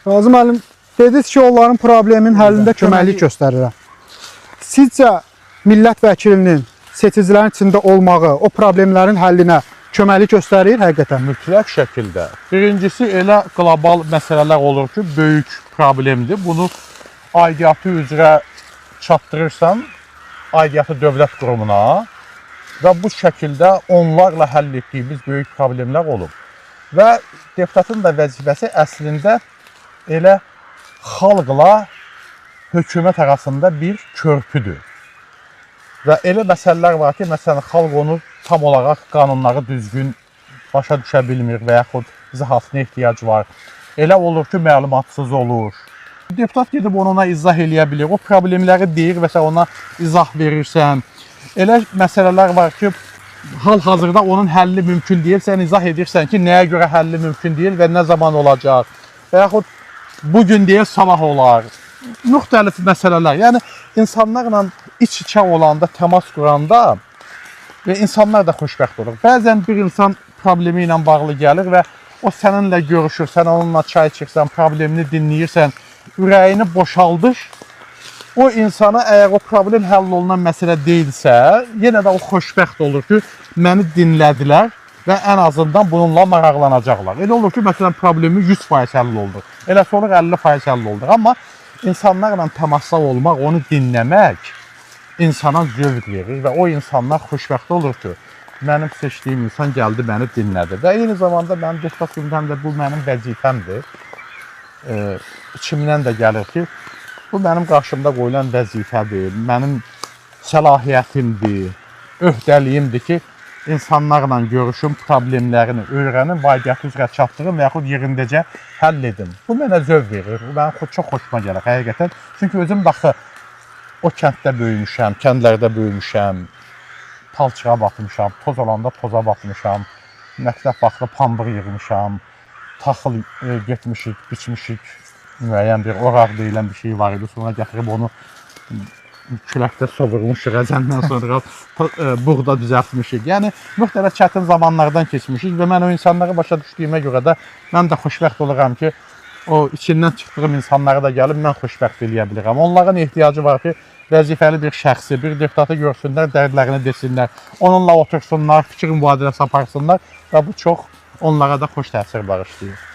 Qazı müəllim, dediniz ki, onların problemin həllində köməklik göstərirəm. Sizcə millət vəkilinin seçicilərin içində olmağı o problemlərin həllinə köməklik göstərir həqiqətən? Mütləq şəkildə. Birincisi elə qlobal məsələlər olur ki, böyük problemdir. Bunu aidiyyatı üzrə çatdırırsan aidiyyatı dövlət qurumuna və bu şəkildə onlarla həll etdiyimiz böyük problemlər olub. Və deputatın da vəzifəsi əslində elə xalqla hökumət arasında bir körpüdür. Və elə məsələlər var ki, məsələn, xalq onu tam olaraq qanunları düzgün başa düşə bilmir və yaxud izahatına ehtiyac var. Elə olur ki, məlumatsız olur. Deputat gedib onu ona izah eləyə bilir. O problemləri deyir və sən ona izah verirsən. Elə məsələlər var ki, hal-hazırda onun həlli mümkün deyil. Sən izah edirsən ki, nəyə görə həlli mümkün deyil və nə zaman olacaq. Və yaxud bu gün deyil, sabah olar. Müxtəlif məsələlər. Yəni insanlarla iç-içə olanda, təmas quranda və insanlar da xoşbəxt olur. Bəzən bir insan problemi ilə bağlı gəlir və o səninlə görüşür, sən onunla çay içirsən, problemini dinləyirsən, ürəyini boşaldır. O insana əgər o problem həll olunan məsələ deyilsə, yenə də o xoşbəxt olur ki, məni dinlədilər və ən azından bununla maraqlanacaqlar. Elə olur ki, məsələn, problemi 100% həll olunur. Eləsi olur 50% həll olunur. Amma insanlarla təmasda olmaq, onu dinləmək insana zövq verir və o insanlar xoşbəxt olur ki, mənim seçdiyim insan gəldi məni dinlədi. Və eyni zamanda mənim deputat günüm də bu mənim vəzifəmdir. İçimdən də gəlir ki, bu mənim qarşımda qoyulan vəzifədir, mənim səlahiyyətimdir, öhdəliyimdir ki, insanlarla görüşüm, problemlərini öyrənim, aidiyyatı üzrə çatdırım və yaxud yerindəcə həll edim. Bu mənə zövq verir, bu mənim çox xoşuma gəlir həqiqətən. Çünki özüm də axı o kənddə böyümüşəm, kəndlərdə böyümüşəm, palçığa batmışam, toz olanda toza batmışam, məktəb vaxtı pambıq yığmışam, taxıl getmişik, biçmişik, müəyyən bir oraq deyilən bir şey var idi. Sonra gətirib onu küləkdə sovurmuşuq, əzəndən sonra buğda düzəltmişik. Yəni müxtəlif çətin zamanlardan keçmişik və mən o insanları başa düşdüyümə görə də mən də xoşbəxt oluram ki, o içindən çıxdığım insanları da gəlib mən xoşbəxt eləyə bilirəm. Onların ehtiyacı var ki, vəzifəli bir şəxsi, bir deputatı görsünlər, dərdlərini desinlər, onunla otursunlar, fikir mübadiləsi aparsınlar və bu çox onlara da xoş təsir bağışlayır.